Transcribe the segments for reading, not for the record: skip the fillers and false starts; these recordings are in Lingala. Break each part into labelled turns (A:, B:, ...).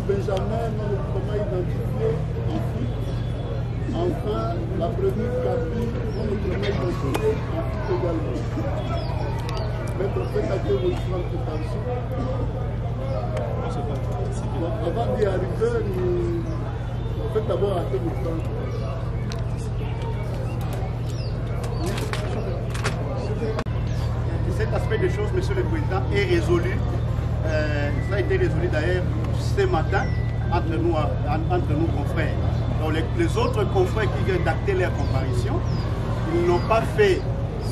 A: Benjamin, non autrement identifié, en fuite. Enfin, la prévenue Kapi, non autrement identifiée, en fuite également. Maître, faites acter vos différentes prétentions. Donc, avant d'y arriver, nous... faites d'abord acter vos différentes prétentions.
B: Cet aspect des choses, Monsieur le Président, est résolu. Ça a été résolu d'ailleurs ce matin entre nous, entre nous confrères. Donc les autres confrères qui viennent d'acter leur comparution, ils n'ont pas fait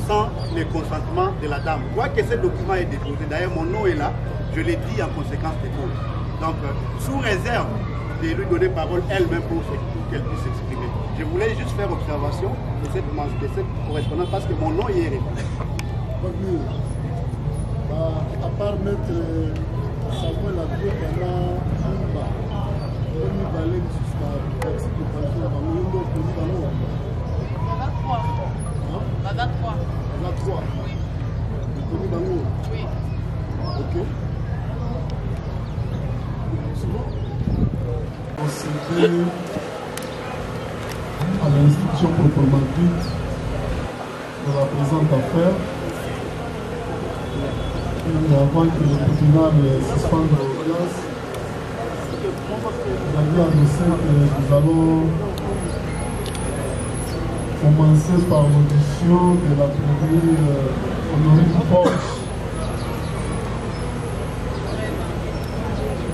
B: sans le consentement de la dame. Quoique ce document est déposé, d'ailleurs mon nom est là, je l'ai dit en conséquence des causes. Donc sous réserve de lui donner parole elle-même pour qu'elle puisse s'exprimer. Je voulais juste faire observation de cette correspondance parce que mon nom y est répondu.
A: À part mettre Samuel Adjokana Mba, mibale lisusu bakisi préparation na bango, yo nde oponi bango?
C: Baza 3. Baza 3.
A: Baza 3.
C: Oui.
A: Oponi bango?
C: Oui.
A: Ok. Souvent. Procéder à l'instruction proprement dite de la présente affaire. Et avant que le tribunal suspende l'audience, j'avais annoncé que nous allons commencer par l'audition de la prévenue Honorine Porsche.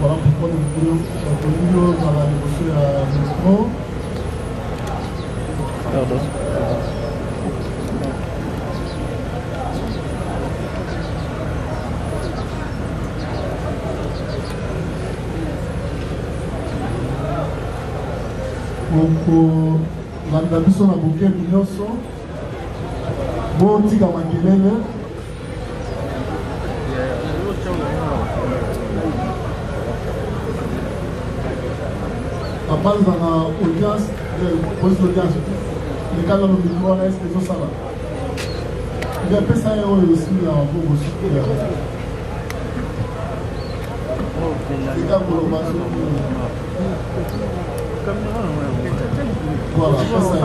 A: Voilà pourquoi nous voulons revenir à la négocier à micro.
D: Pardon.
A: Okolanda biso na bokebi nyonso, botika makelele. Bapanza na audience, pose l'audience lekana no micro wana, eske ezosala nde apesa ye oyo osi ya maboko soki eka koloba soki voilà, pesa ye.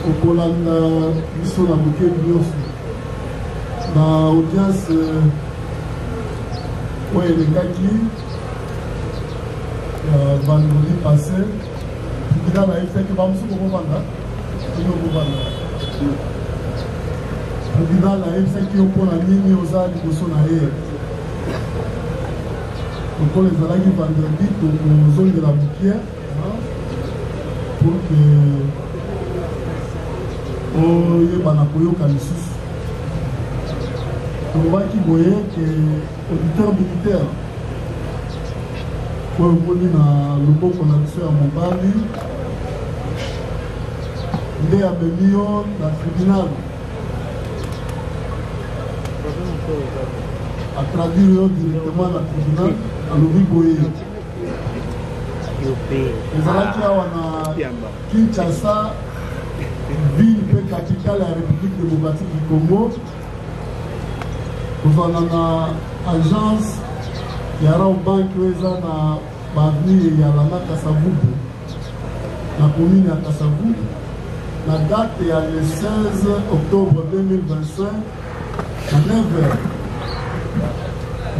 A: Okolanda biso na bokebi nyonso na audience oyo elekaki vendredi passé. Tribunal ayebisaki bamosusu bokovanda, bino bovanda. Tribunal ayebisaki yo mpo na nini oza liboso na ye. Lokola ezalaki vendredi, tokozongela mokie pour que oyebana koyoka lisusu. Tolobaki boye ke auditeur militaire oyo omoni na loboko na biso ya mobali nde amemi yo na tribunal atraduire yo directement na tribunal. Alobi boye, ezalaki awa na Kinshasa, ville mpe capitale ya République démocratique du Congo, kozwana na agence ya Rawbank oyo eza na baavenue ya Lana Kasavubu, na commune ya Kasavubu, na date ya le 16 octobre 2025 na 9 heures.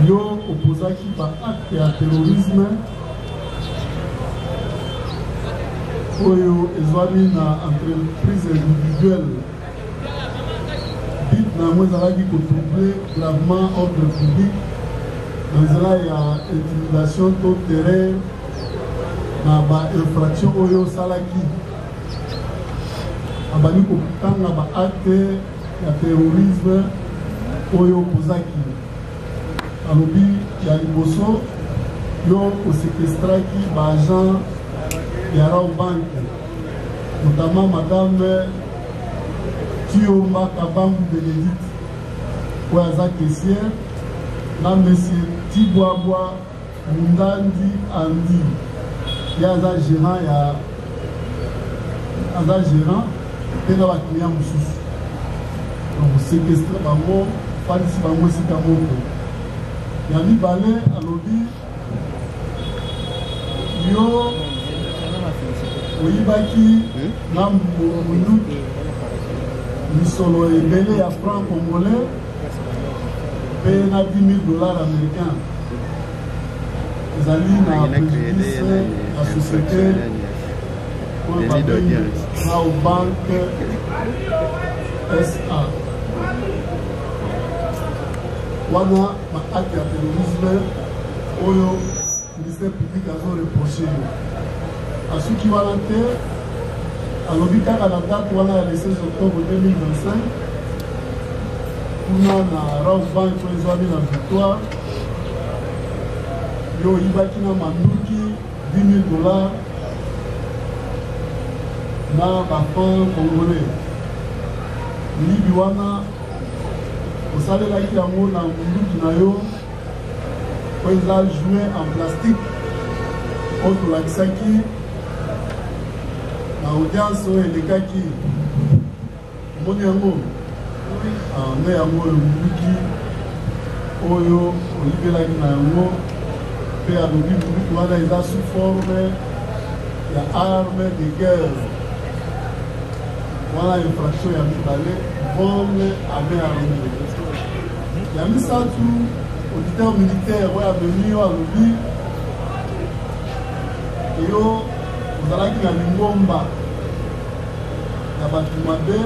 A: Yo opozaki baacte ya terrorisme oyo ezwami na entreprise individuelle. But na yango ezalaki kotrouble gravement ordre public na nzela ya intimidation to terreur. Na bainfraction oyo osalaki, abandi kotanga baacte ya terrorisme oyo okozaki. Alobi ya liboso, yo osekestraki baagent ya Rawbank, notamment madame Tiomba Kabangu Bénédicte oyo aza caissière, na monsieur Tibwabwa Mundandi Andi, ye aza gérant ya aza gérant mpe na baclient mosusu. Donc séquestre bango, fandisi bango esika moko. Ya mibale, alobi yo oyibaki na munduki misolo ebele ya franc congolais mpe na 10 000 dollars américain, ezali na préjudice ya société oyo babengi Rawbank SA. Wana baacte ya terrorisme oyo ministère public azo reproche yo. Asuki wana te, alobi kaka na date wana ya le 16 octobre 2025, kuna na Rawbank oyo ezwami na Victoire, yo oyibaki na manduki 10 000 dollars na bafranc congolais. Miyibi wana osalelaki yango na munduki na yo oyo eza jouet en plastique, oyo tolakisaki na audience oyo elekaki. Omoni yango nde yango oyo munduki oyo oyibelaki na yango. Mpe alobi munduki wana eza sous forme ya arme de guerre. Wana infraction ya mibale, vol à main armée. Ya misato, auditeur militaire oyo amemi yo alobi yo ozalaki na lingomba ya bato mabe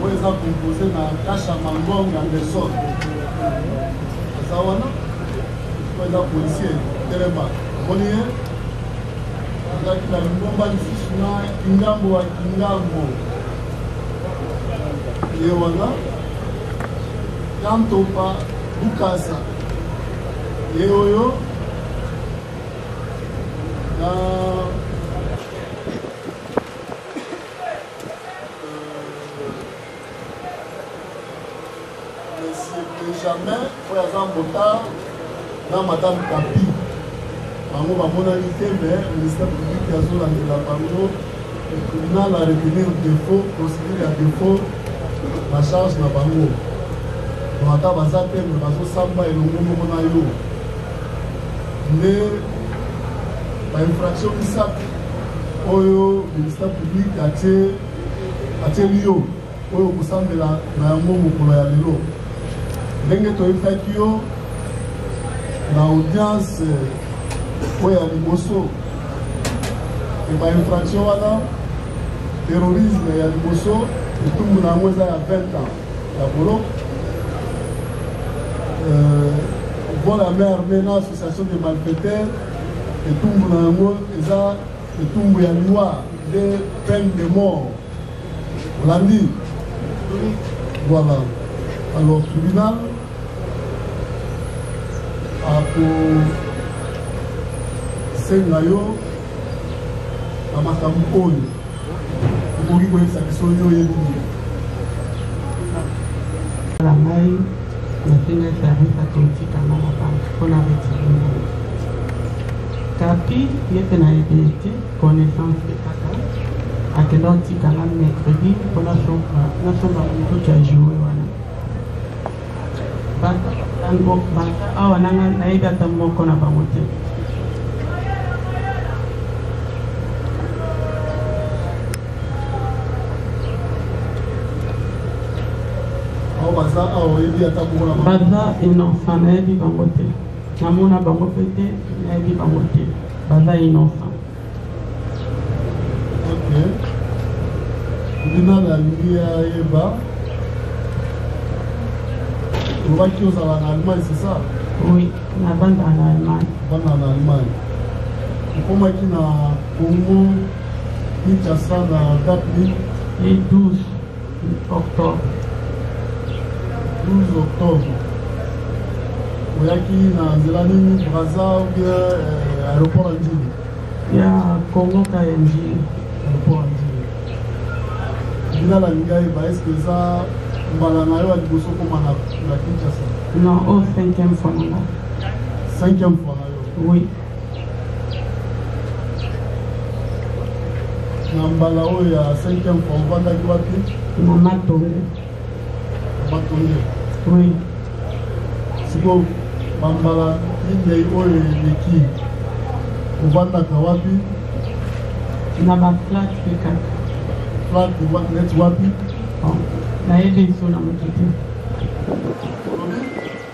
A: oyo eza composé na Kasha Mangong Anderson, aza wana, oyo eza policier telema, omoni ye. Azalaki na lingomba lisusu na Kingambo wa Kingambo, ye wana, Kantopa Bukasa, ye oyo, na monsieur Benjamin oyo aza motard, na madame Kapi. Bango bamonani te, mais ministère public azolandela bango. Tribunal a retenir défaut, procédure ya défaut na charge na bango. Donc ata baza te, mais bazosamba elongo moko na yo. Nde bainfraction misato oyo ministère public atie atieli yo, oyo kosambela na yango mokolo ya lelo. Ndenge toyebisaki yo na audience oyo ya liboso, e bainfraction wana, terrorisme ya liboso, Etumbu na yango eza ya 20 ans ya boloko. Vol à main armée na association de malfaiteurs, etumbu na yango eza etumbu ya liwa nde peine de mort. Olandi? Voilà. Alors tribunal akosenga yo na makambo oyo okoki koyebisa biso yo oyebi nini.
D: Na ngai nasenga service akotika nga na banque mpona retire mbongo. Kapi ye mpe nayebi ye te, connaissance mpe kaka. Akenda kotika nga mercredi mpo nasomba monduki ya joue wana. Baza awa nanga nayebi ata moko na bango te.
A: Baza awa oyebi ata moko na bango?
D: Baza innocent, nayebi bango te, namona bango mpe te, nayebi bango te, baza innocent.
A: Ok, tribunal alingi ayeba, olobaki ozala na Allemagne, c'est ça?
D: Oui, navandaka na Allemagne.
A: Ovanda na Allemagne, okomaki na Congo Kinshasa na date nini?
D: Le 12 octobre.
A: 12 octobre. Oyaki na nzela nini, Braza ou bien aéroport ya Ndjili?
D: Ya Congo ka ya Ndjili.
A: Aéroport ya Ndjili. Tribunal alingi ayeba, est ce que eza mbala na yo ya liboso okoma na Kinshasa?
D: Non, oyo cinquième fois na nga.
A: Cinquième fois na yo?
D: Oui.
A: Na mbala oyo ya cinquième fois ovandaki wapi?
D: Na Matonge.
A: Matonge?
D: Oui.
A: Sikoyo bambala minei oyo eleki ovandaka wapi?
D: Na baflat mpe kaka.
A: Flat neti wapi?
D: Bon, nayebi liso na moto te.
A: Olobi?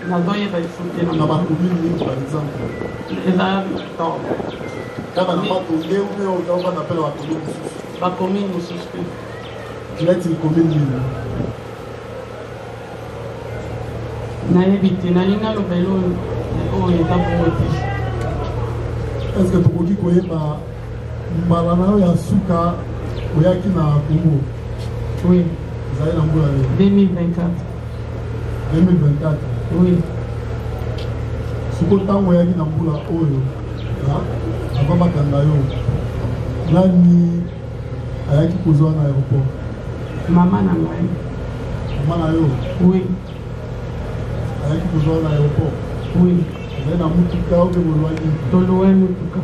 D: Nazoyeba liso te.
A: Na bacommune nini par exemple?
D: Eza
A: kaka na Matonge ou bien ovanda mpe na bacommune mosusu?
D: Bacommune mosusu mpe.
A: Neti commune nini?
D: Nayebi te, nalingi naloba elo oyo eza bongo te.
A: Est ce que tokoki koyeba mbala na yo ya suka oyaki na Congo?
D: Oui.
A: Ezali na mbula nini?
D: 2024.
A: 2024?
D: Oui.
A: Siko ntango oyaki na mbula oyo, avant bakanga yo, nani ayaki kozwa na aéroport?
D: Mama na ngai.
A: Mama na yo?
D: Oui.
A: Ayaki kozwa na aéroport?
D: Oui.
A: Ezali na mutuka obe bolwaki?
D: Tolowe mutuka.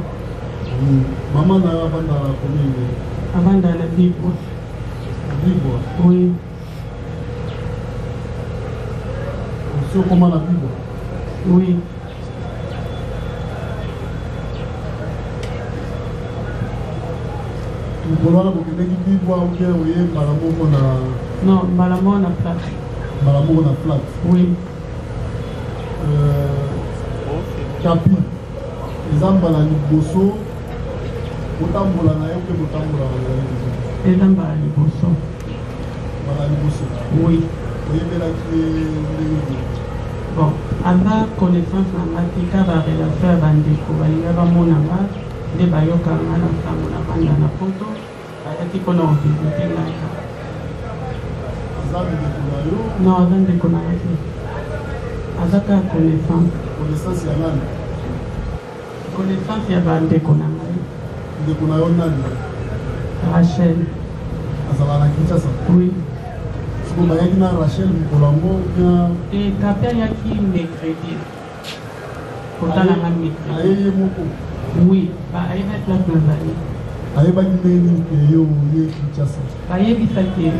A: Mama na yo avanda na commune nini?
D: Avanda na Bibwa.
A: Bibwa?
D: Oui.
A: Osi okoma na Bibwa?
D: Oui.
A: Mokolo wana bokendeki Bibwa ou bien oye mbala moko na?
D: Non, mbala moko na flat.
A: Mbala moko na flat?
D: Oui.
A: Kapi eza mbala liboso botambola na ye mpe botambola na ye?
D: Eza mbala liboso.
A: Mbala liboso?
D: Oui.
A: Oyebelaki ye ndenge nini?
D: Bon, aza connaissance na nga te, ka barelation ya bandeko balinga bamona nga nde bayoka nga na nsango na banda na poto, bayaki mpona kovisite ngai kaka.
A: Aza ndeko na yo?
D: Non, aza ndeko na nga te, aza kaka connaissance.
A: Connaissance ya nani?
D: Connaissance ya bandeko na ngai.
A: Ndeko na yo nani?
D: Rachel.
A: Azalaka na Kinshasa?
D: Oui.
A: Sikoyo bayaki na Rachel mokolo yango bien?
D: E Kapi ayaki mercredi kotala nga mercredi.
A: Aye ye moko?
D: Oui, ayebaki place nazali.
A: Ayebaki ndenge nini ke yo oye Kinshasa?
D: Bayebisaki ye.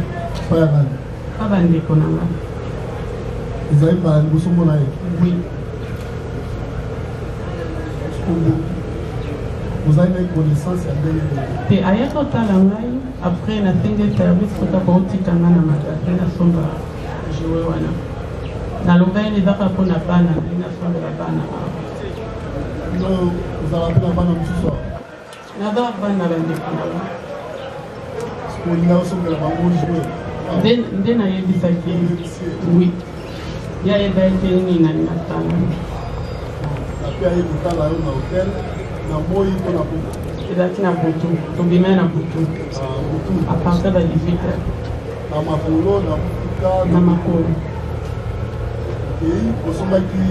A: Pa ya nani?
D: Pa bandeko na nga.
A: Ezali mbala liboso mona ye?
D: Oui.
A: Ozali na connaissance ya ndenge nini?
D: Te, ayaki kotala ngai, après nasengi service kota kotika nga na magasin nasomba jouet wana. Naloba ye eza kaka mpona bana, nalingi nasombela bana awa.
A: No, ozala mpe na bana mosusu awa?
D: Naza bana bandeko na nga.
A: Olinga osombela bango jouet?
D: Nde nayebisaki oui, ye ayebaki nini nalinga tala.
A: Kapi aye kotala yo na hotel na moi to na butu?
D: Ezalaki na butu, tobimai na butu.
A: Butu.
D: À partir ya 18 heures.
A: Na makolo, na motuka?
D: Na makolo.
A: Okei, osombaki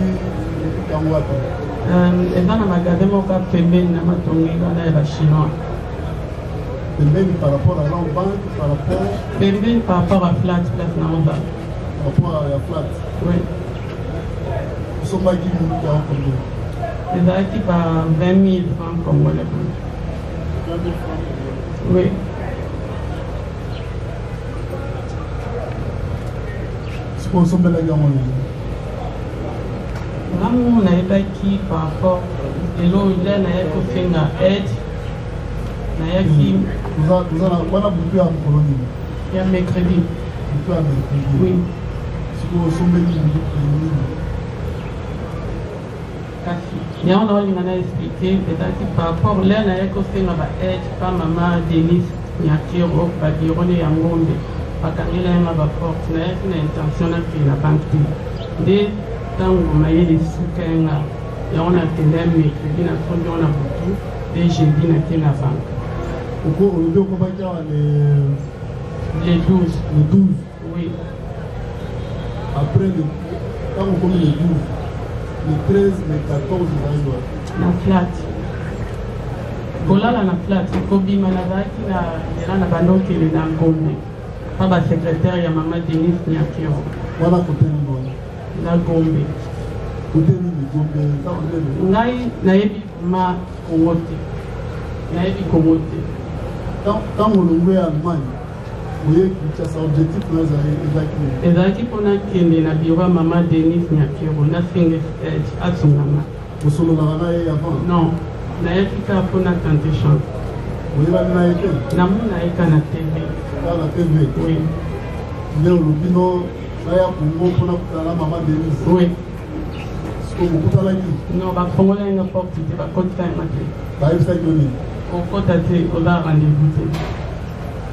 A: yango wapi?
D: Eza na magasin moko ya pembeni na matongi wana ya bachinois.
A: Pembeni par rapport à la banque, par rapport?
D: Pembeni par rapport à flat, place na oza.
A: Par rapport à ya flat?
D: Oui.
A: Osombaki motuka yango combien?
D: Ezalaki ba 20 000 francs congolais.
A: 20 000 francs congolais?
D: Oui.
A: Sikoyo osombelaki yango nini?
D: Ngango nayebaki par rapport elo nde nayaki kosenga aide, nayaki.
A: Wana butu ya mokolo nini?
D: Ya mercredi.
A: Butu ya mercredi?
D: Oui.
A: Sikoyo osombeli munduki nini?
D: Kasi yango naolinga na expliquer, ezalaki par rapport l'heure nayaki kosenga ba aide pa mama Denis Nyakero, babiro ne ya Ngombe bakangela yanga baporte. Nayaki na intention nakende na banque te, nde ntango mayele esuka yanga, yango nakende ya mercredi, nasombi yango na butu, nde jeudi nake na banque.
A: Oko olobi okomaki awa le
D: Le 12.
A: Le 12?
D: Oui.
A: Après le ntango okomi le 12, le 13, le 14, ezalaki wapi?
D: Na flat, kolala na flat. Kobima, nazalaki na nzela na bandokele na Ngombe pa basecrétaire ya mama Denis Nyakero.
A: Wana kote nini wana?
D: Na Gombe.
A: Kote nini Gombe? Eza monene.
D: Ngai nayebi ma Kongo te, nayebi Kongo te.
A: Ntango olongwe ya Allemagne, oye Kinshasa, objectif na ezalaki nini?
D: Ezalaki mpona kende na biro ya mama Denis Nyakero, nasenga aide, asungama.
A: Osololaka na ye avant?
D: Non, nayaki kaka mpona tenter chance.
A: Oyebani na ye te?
D: Namona ye kaka na TV.
A: Kaka na TV?
D: Oui.
A: Nde olobi no naya Kongo mpona kutana na mama Denise?
D: Oui.
A: Sikoyo bokutanaki?
D: Non, bafongola ye nga porte te, bakotisa yanga te.
A: Bayebisaki yo nini?
D: Okota te, oza rendez-vous te.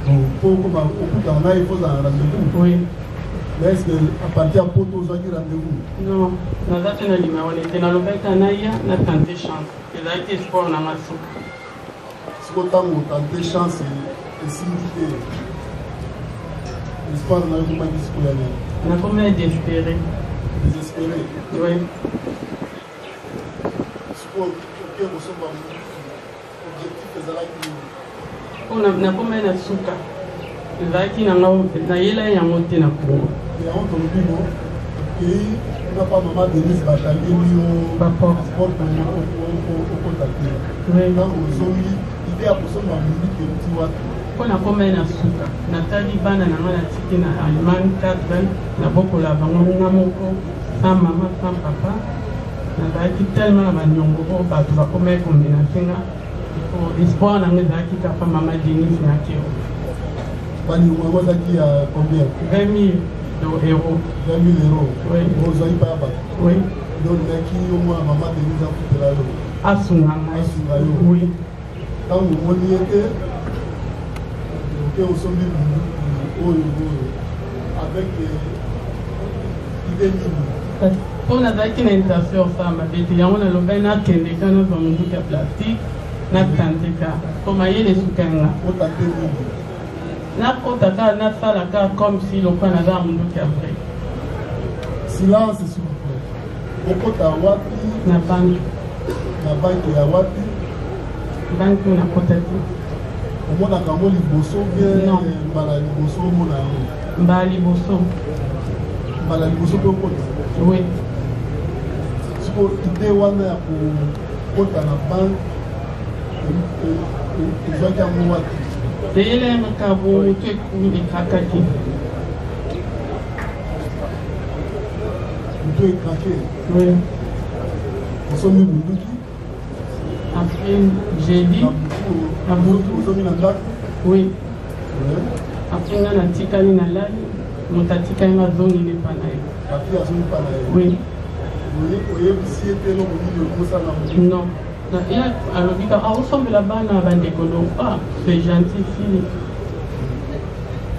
A: Donc mpo okoma okutana na ye, faut ozala rendez-vous?
D: Oui.
A: Mais est ce que à partir ya Poto ozwaki rendez-vous?
D: Non, naza te na numéro ne te. Nalobaki kaka naya na tenter chance, ezalaki espoir na nga suka.
A: Sikoyo ntango otenter chance, esimbi te, espoir na yo ekomaki sikoyo ya nini?
D: Nakomi désespéré.
A: Désespéré?
D: Oui.
A: Sikoyo oke kosomba, objectif ezalaki nini?
D: Mpo nakomi na suka, ezalaki nanga nayela yango te na Kongo.
A: Yango tolobi no okei kuna pa mama Denise, bakangeli yo
D: baporte.
A: Porte, okota te. Ntango ozongi, idée ya kosomba munduki euti wapi?
D: Mpo nakomi na suka, natali bana na nga natiki na Allemagne, 4, nabokola bango nga moko, sans mama, sans papa. Nazalaki tellement na baniongo oyo bato bakomaki komenacer nga. Espoir na nga ezalaki kaka mama Denise Nyakero.
A: Baniongo yango ezalaki ya combien?
D: 20 000 euro.
A: 20 000 euros?
D: Oui.
A: Ozwaki pa ya bato?
D: Oui.
A: Nde olingaki omona mama Denise akutela yo?
D: Asunga ngai.
A: Asunga yo?
D: Oui.
A: Ntango omoni ye te, oke osombi munduki oyo oyo avec idée nini?
D: Mpo nazalaki na intention osala mabe te, yango nalobaki nakende ka nazwa monduki ya plastique, natenter ka mpo mayele esuka nga.
A: Otenter nini?
D: Nakota kaka, nasala kaka comme si lokola naza na monduki ya vrai.
A: Silence, s'il vous plaît. Okota wapi?
D: Na banque.
A: Na banque ya wapi?
D: Banque oyo nakota te.
A: Omonaka yango liboso bien?
D: Non.
A: Mbala liboso omona yango?
D: Mbala liboso.
A: Mbala liboso mpe okota?
D: Oui.
A: Sikoyo idée wana ya kokota na banque, ezwaki yango wapi?
D: Eyela ya makambo motu ecraquaki.
A: Motu ecraquer?
D: Oui.
A: Osombi munduki?
D: Après jeudi.
A: Na butu ozongi na ndako?
D: Oui. Après nga natikali, nalali, moto atikali nga azongi epa na ye.
A: Papi azongi pa na ye?
D: Oui.
A: Oyebisi ye te eloko nini okosala?
D: Non, ye alobi kaka aosombela bana bandeko, donc ah, c'est gentil, fini.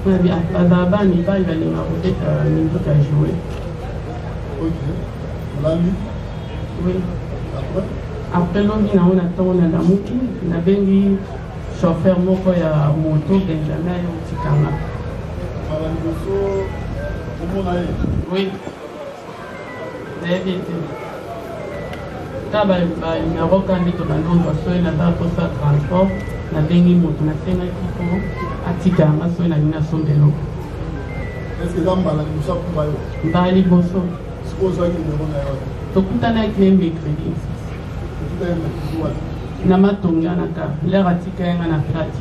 D: Nabi bazala bana mibali balingaka kobeta minduki ya joue.
A: Ok, olali?
D: Oui.
A: Après?
D: Après lobi nango na ntongo nalamuki, nabengi chauffeur moko ya moto Benjamin aye kotika nga.
A: Mbala liboso omona ye?
D: Oui, nayebi te ta banumero ka nde tobandi kozwa. Soki naza mposa transport, nabengi moto, nasengaki mpo atika yanga soki nalingi nasomba eloko.
A: Est-ce que eza mbala liboso akumba yo?
D: Mbala liboso.
A: Sikoyo ozwaki numero na ye wapi?
D: Tokutanaki ne mercredi.
A: Okutaki mercredi wapi?
D: Na Matongi wana ka lere atika ye nga na flat,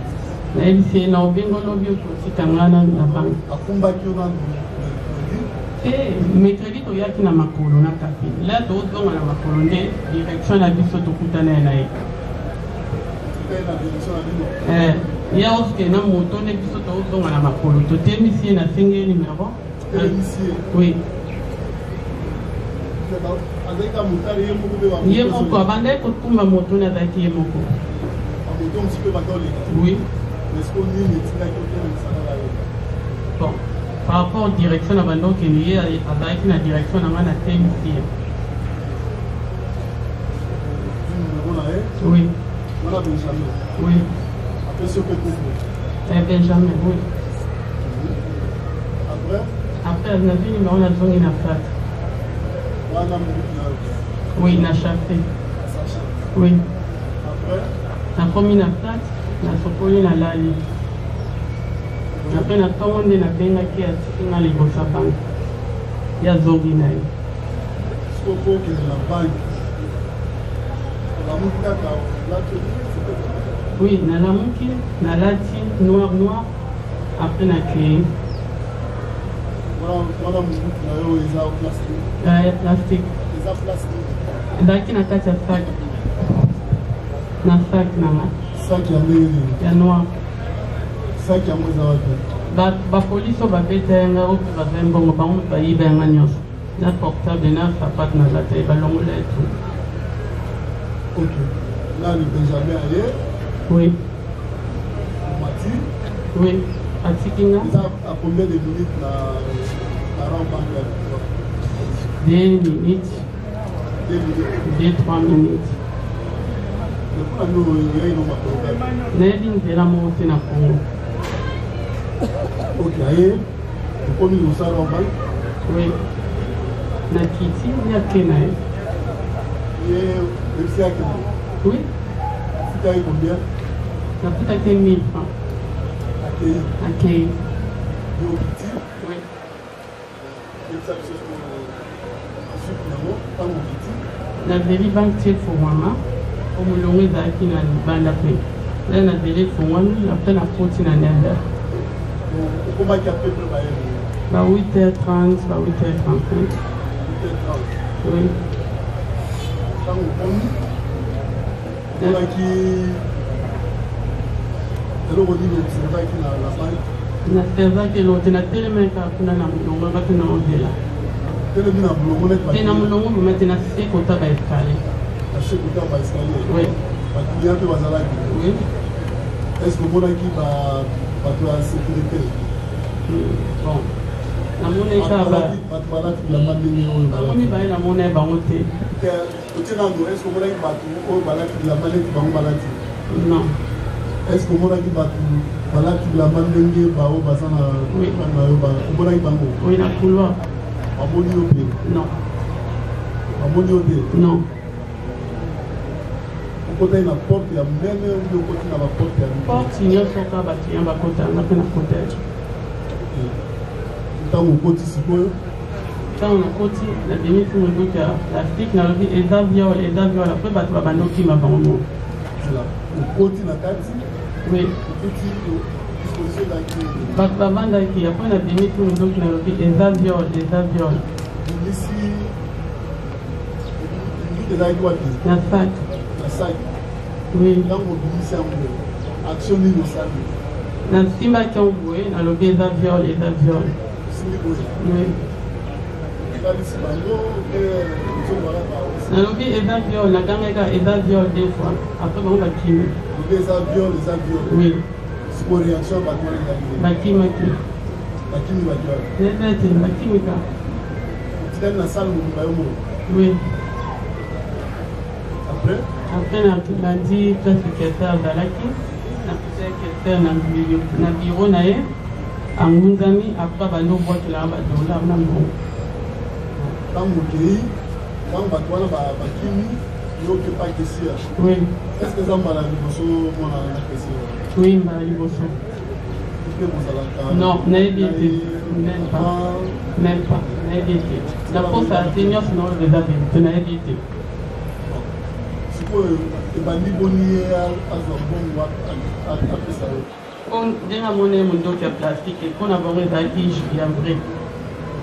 D: nayebisi ye na obengi olobi okotika nga na banque.
A: Akumbaki yo nanu mercredi?
D: Te, mercredi toyaki na makolo na kafe. La tozonga na makolo nde direction na biso tokutana ye na ye.
A: Okutaki na direction na bino?
D: Eh, ye aoke na moto nde biso tozonga na makolo, totemisi ye, nasengi ye numero.
A: Otelemisi ye?
D: Oui.
A: Azalaki ka motari ye moko mpe?
D: Ye moko abandaki kokumba moto, nazalaki ye moko.
A: Bamoto mosusu mpe batoleka?
D: Oui.
A: Mais sikoyo nini etindaki otelemisa kaka yo?
D: Bon, par rapport direction na banda okende, ye azalaki na direction na ngai, natemisi ye.
A: Numero na ye?
D: Oui.
A: Wana Benjamin?
D: Oui.
A: Apesi yo mpe kombo?
D: Eh, Benjamin, oui.
A: Après?
D: Après nazwi numéro, nazongi na flat.
A: Wana mobutu na yo?
D: Oui, na chafe.
A: Sachet?
D: Oui.
A: Après?
D: Nakomi na flat, nasokoli, nalali. Après na ntongo nde nabengaki, atiki nga liboso ya banque, ye azongi na ye.
A: Sikoyo mpo okende na banque, olamuki kaka, olati?
D: Oui, nalamuki, nalati noir noir, après nakei.
A: Wana mobutu na yo eza plastique?
D: Ya plastique.
A: Eza plastique?
D: Ezalaki na kati ya sac, na sac na nga.
A: Sac ya ndenge nini?
D: Ya noir.
A: Sac yango eza wapi?
D: Bapolisi oyo babeta yanga, oyo mpe bazwa mbongo, bango moto bayiba yanga nyonso, na portable na sapate nalata ye, balongola ye tout.
A: Ok, nani, Benjamin aye?
D: Oui.
A: Omati?
D: Oui, atiki nga.
A: Eza à combien de minutes na Rawbank ya?
D: 2 minutes.
A: 2 minutes?
D: 2, 3 minutes.
A: Mpona nini oyai no makolo kaka?
D: Nayebi nzela moko te na Congo.
A: Ok, aye, okomi liboso ya Rawbank?
D: Oui, nakiti, ye ake na ye.
A: Ye oyebisi akende?
D: Oui.
A: Afutaki combien?
D: Nafutaki 1000 francs.
A: Akei?
D: Akei.
A: Yo okiti?
D: Oui.
A: Yebisa biso suite nango ntango okiti.
D: Nazeli banque ti efongwama, po molongo ezalaki na libanda mpe nde nazeli efongwami. Après nakoti na 9 heures.
A: Okomaki à peu près bayebe?
D: Ba 8h30, ba 8h35.
A: 8h30?
D: Oui.
A: Ntango okomi, omonaki eloko nini? Observaki na banque?
D: Naservaki eloko te, natelemaki kaka kuna na molongo, nga mpe naozela.
A: Telemi na molongo neti?
D: Te, na molongo vraiment te, na se kota ba escalier.
A: Na se kota ba escalier?
D: Oui.
A: Baclient mpe bazalaki?
D: Oui.
A: Est ce que omonaki bato ya sécurité?
D: Bon, namoni kaka
A: bato balati bilamba ndenge oyo?
D: Bango mibale, namoni bango te.
A: Otie nano, est ce que omonaki bato oyo balati bilamba neti bango balati?
D: Non.
A: Est ce que omonaki bato balati bilamba ndenge bao baza na na yo? Omonaki bango?
D: Oui, na couloir.
A: Bamoni yo mpe?
D: Non.
A: Bamoni yo te?
D: Non.
A: Okotaki na porte ya monene obi okoti na baporte ya?
D: Porte nyonso kaka baclient bakota, nga mpe nakotaki.
A: Ntango okoti sikoyo?
D: Ntango nakoti, nabimisi mondoki ya plastique, nalobi eza viol, eza viol. Après bato babanda okima bango moko.
A: Okoti na kati?
D: Oui.
A: Okuti disposition ezalaki?
D: Bato babandaki. Après nabimisi mondoki, nalobi eza viol, eza viol.
A: Bimisi minduki, ezalaki wapi?
D: Na sac.
A: Na sac?
D: Oui.
A: Ntango obimisi yango, action nini osali?
D: Nasimbaki yango boye, nalobi eza viol, eza viol.
A: Osimbi boye?
D: Oui.
A: Otalisi bango mpe ozongaka?
D: Nalobi eza viol, nagangaki kaka eza viol deux fois, après bango bakimi.
A: Olobi eza viol, eza viol?
D: Oui.
A: Sikoyo réaction ya bato wana ezali?
D: Bakimaki.
A: Bakimi baki wapi?
D: Nayebi te, bakimi kaka.
A: Otikali na salle mobimba yo moko?
D: Oui.
A: Après?
D: Après nalandi place caissière azalaki, nakuta caissière na bureau na ye, angunzami, après abandi obwakelaka badollar na mbongo.
A: Ntango okei, ntango bato wana bakimi, yo okepa caissière?
D: Oui.
A: Est ce que eza mbala liboso mwana na caissière?
D: Oui, mbala liboso.
A: Mpe bozalaka?
D: Non, nayebi te, même pas, même pas, nayebi te. Naposala te, nyonso naoloba eza vérité, nayebi te.
A: Sikoyo ebandi boni ye azwa mbongo apesa yo?
D: Mpo ndenge amoni ye mondoki ya plastique, mpo na bango ezalaki ya vrai.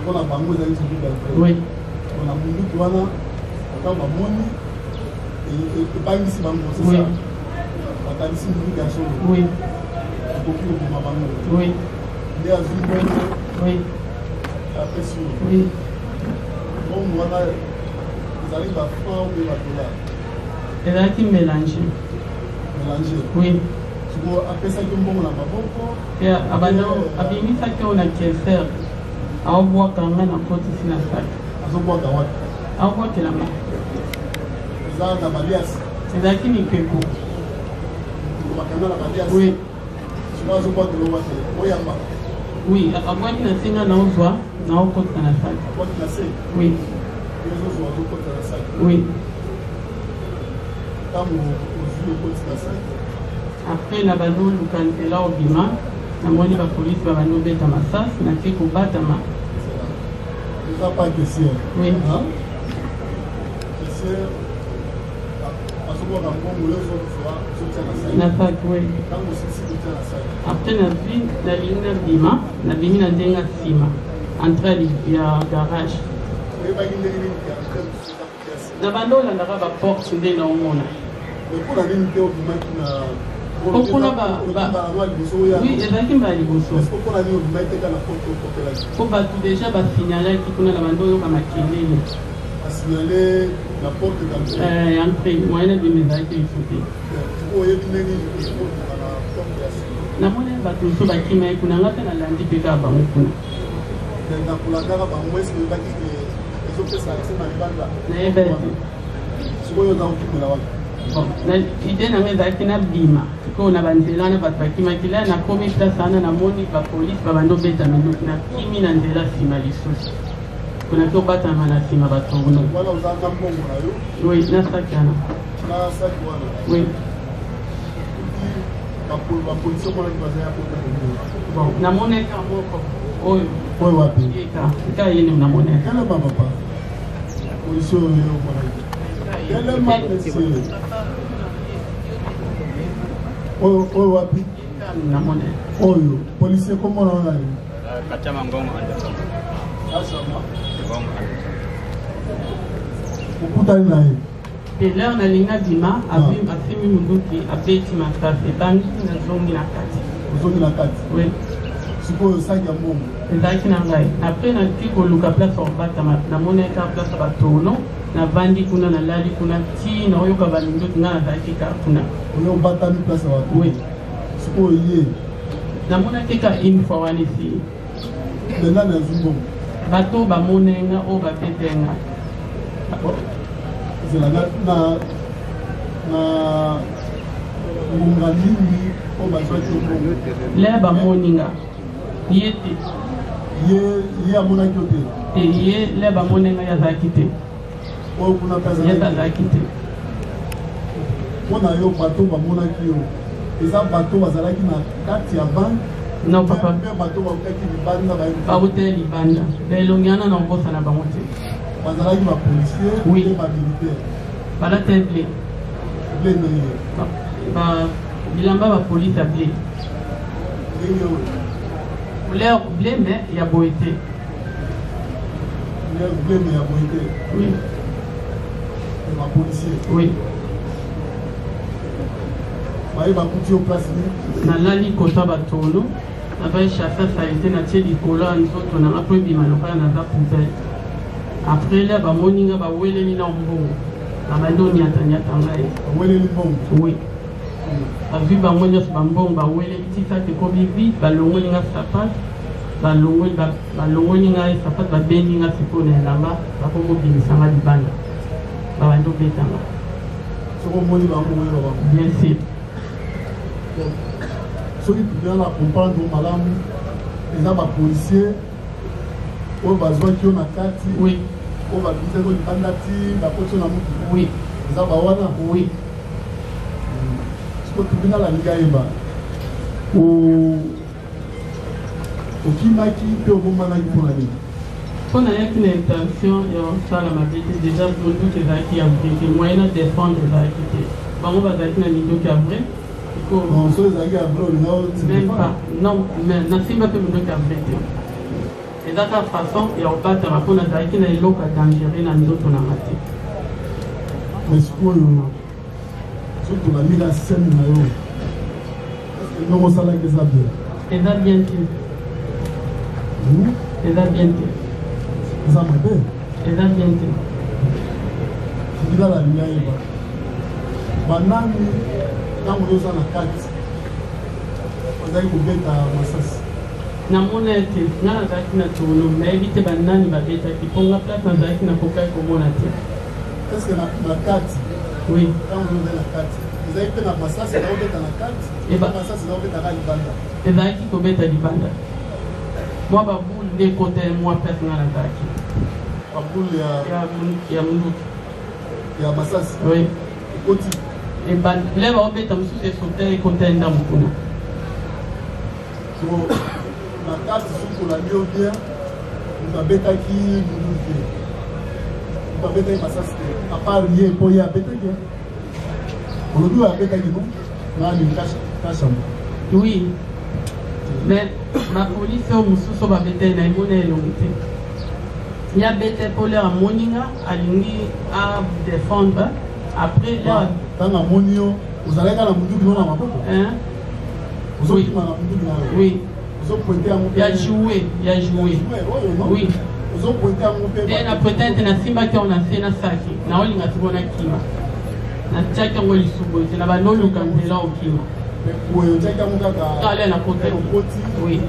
A: Mpo na bango ezalaki ya vrai?
D: Oui.
A: Mpona munduki wana, ata bamoni ebangisi bango, c'est ça? Bakanisi munduki ya solo.
D: Oui.
A: Ekoki koboma bango.
D: Oui.
A: Nde azwi mbongo.
D: Oui.
A: Apesi yo?
D: Oui.
A: Mbongo wana ezalaki bafranc ou badollar?
D: Ezalaki mélange.
A: Mélange?
D: Oui.
A: Sikoyo apesaki mbongo na maboko?
D: Abanda abimisaki oyo na caissière, aobwaka nga, nakotisi na sac.
A: Azobwaka wapi?
D: Aobwakela nga.
A: Eza na baliasi?
D: Ezalaki mipeko.
A: Bakanga na baliasi?
D: Oui.
A: Sikoyo azobwakela wapi? Oyamba?
D: Oui, abwaki na se, nga naozwa, naokotisa na sac.
A: Abwaki na se?
D: Oui.
A: Ozozwa, ozokotisa na sac?
D: Oui.
A: Ntango ozwi, okotisa na sac?
D: Après na bandi oluka nzela obima, namoni bapolisi babandi obeta masasi, nake kobatama.
A: Eza pa caissière?
D: Oui.
A: Caissière azobwaka mbongo, yo ozozwa, ozotia na sac?
D: Na sac, oui.
A: Ntango osisi kotia na sac?
D: Après nazwi, nalingi nabima, nabimi na ndenge ya nsima, entrée ya garage.
A: Oyebaki ndenge nini ke entrée mosusu eza pièce?
D: Na bandi olandaka baporte nde naomona.
A: Mais mpona nini te obimaki na
D: Po kuna oui, ezalaki mbala liboso.
A: Mpona nini obimaki te kaka na porte okotelaki?
D: Po bato déjà basignalaki kuna, na bandi oyoka makelele.
A: Basignale na porte d'entrée?
D: Entrée, moyen nabima ezalaki liso te.
A: Sikoyo oyebi ndenge nini okobima na porte ya nsima?
D: Namoni bato mosusu bakima ye kuna, nga mpe nalandi mpe kaka bango kuna.
A: Na kolandaka bango, eske oyebaki ke ezopesa accès na libanda?
D: Nayeba te.
A: Sikoyo oza kokimela wapi?
D: Bon, idée na nga ezalaki nabima sikoyo na banzela wana bato bakimaki. La nakomi place wana, namoni bapolisi babandi obeta minduki, nakimi na nzela nsima lisusu, kuna tobatama na nsima batourno.
A: Wana oza na mbongo na yo?
D: Oui, na saki wana.
A: Na saki wana?
D: Oui.
A: Bapolisi omonaki baza ya kota?
D: Bon, namonaki moko oyo.
A: Oyo wapi?
D: Eka ye nde namonaki.
A: Telema papa, polisi oyo omonaki, telema monsieur. Oyo, oyo wapi?
D: Namonaki.
A: Oyo policier komona wana nini?
E: Kachama Ngongo Anderson.
A: Kachama
E: Ngongo Anderson.
A: Okutani na ye?
D: Te, l'heure nalingi nabima, asimi munduki, abeti masasi, ebangi, nazongi na kati.
A: Ozongi na kati?
D: Oui.
A: Sikoyo saki ya mbongo?
D: Ezalaki na ngai. Après nati koluka place ya kobatama, namonaki kaka place ya batourno, navandi kuna, nalali kuna ti naoyoka baminduki, ngai nazalaki kaka kuna.
A: Oyo obatami place ya bato?
D: Oui.
A: Sikoyo ye?
D: Namonaki ka une fois wana, esili.
A: Me nani azwi mbongo?
D: Bato bamonenga oyo babetenga.
A: Ezela, na ngonga nini oyo bazwaki mbongo?
D: Le bamoninga ye te.
A: Ye amonaki yo te?
D: Te, ye le bamonenga, ye azalaki te.
A: Oyo kuna mpe?
D: Ye mpe azalaki te.
A: Mpo na yo, bato bamonaki yo eza bato bazalaki na kati ya banque?
D: Non, papa.
A: Mpe bato bautaki libanda bayebi?
D: Bautaki libanda, baelongi wana na obosana bango te.
A: Bazalaki bapolicier?
D: Oui.
A: Mpe bamilitaire?
D: Balata bleu.
A: Bleu ndenge?
D: Bilamba bapolice ya bleu.
A: Ndenge oyo?
D: Couleur bleu, mais ya boye te.
A: Couleur bleu, mais ya boye te?
D: Oui.
A: Bapolicier?
D: Oui.
A: Baye bakuti yo place nini?
D: Nalali kota batono, nabai chasse saleté, natie likolo ya nzoto nanga mpo ebima lokola naza poubelle. Après la bamoni nga, baweleli na mbongo, babandi oniataniata ngai.
A: Baweleli mbongo?
D: Oui, bazwi bango nyonso bambongo, baweleli ti saki ekomi vide, balongoli nga sapate. Balongoli balongoli ngai sapato, babendi nga sikoyo na elamba, bakomobimisa nga libanda, babandi obeta nga.
A: Soki omoni bango, oyeba bango?
D: Bien sûr.
A: Soki tribunal acomprendre malamu, eza bapolicier oyo bazwaki yo na kati?
D: Oui.
A: Oyo babimisaki yo libanda ti bakoti yo na mutuka?
D: Oui.
A: Eza bawana?
D: Oui.
A: Siko tribunal alingi ayeba, okimaki mpe obombanaki mpona nini?
D: Mpo nayaki na intention ya kosala mabe te. Déjà monduki ezalaki ya vrai te, moyen na défendre ezalaki te. Bango bazalaki na minduki ya vrai.
A: So ezalaki ya vrai, olinga?
D: Même pas, non. Mais nasimba mpe minduki ya vrai te. Eza kaka façon ya kobatama, mpo nazalaki na eloko ya dangereux na nzoto na nga te.
A: Mais sikoyo, soki tolandi la scène na yo, ndenge osalaki, eza bien?
D: Eza bien te. Eza bien te.
A: Eza mabe?
D: Eza bien te.
A: Tribunal alingi ayeba banani, ntango yo oza na kati, bazali kobeta masasi.
D: Namona ete nga nazalaki na tourno, nayebi te banani babetaki, mpo nga place nazalaki nakokaki komona te.
A: Est ce que na kati,
D: Oui.
A: ntango yo ozali na kati, ezali mpe na masasi ezakobeta na kati? Masasi ezakobetaka libanda?
D: Ezalaki kobeta libanda. Mwa baboule nde ekota ye mwa place nga nazalaki.
A: Baboule ya
D: Ya munduki.
A: Ya masasi?
D: Oui.
A: Ekoti?
D: Le baobeta, mosusu esota, ekota ye ndambo kuna.
A: So na kati, soki tolandi yo bien, moto abetaki munduki te, moto abetaki masasi te à part ye, mpo ye abetaki, olobi oyo abetaki no nani? Kashambo?
D: Oui, mais bapolisi oyo mosusu oyo babetaki na emona elongi te. Ye abete mpo l'heure amoni nga, alingi adéfendre. Après l'heure
A: Ntango amoni yo, ozalaki na munduki no na maboko? Ozokima na munduki na yo?
D: Oui.
A: Ozopointe yango?
D: Ya jouet, ya jouet.
A: Oyo no?
D: Oui.
A: Ozopointe yango mpe?
D: Te, na pointe te. Nasimbaki yango na se na saki, naolinga sikoyo nakima, natiaki yango lisusu te, na bandoluka nzela okima.
A: Boye otiaki yango kaka?
D: Kale nakotaki.
A: Okoti?
D: Oui.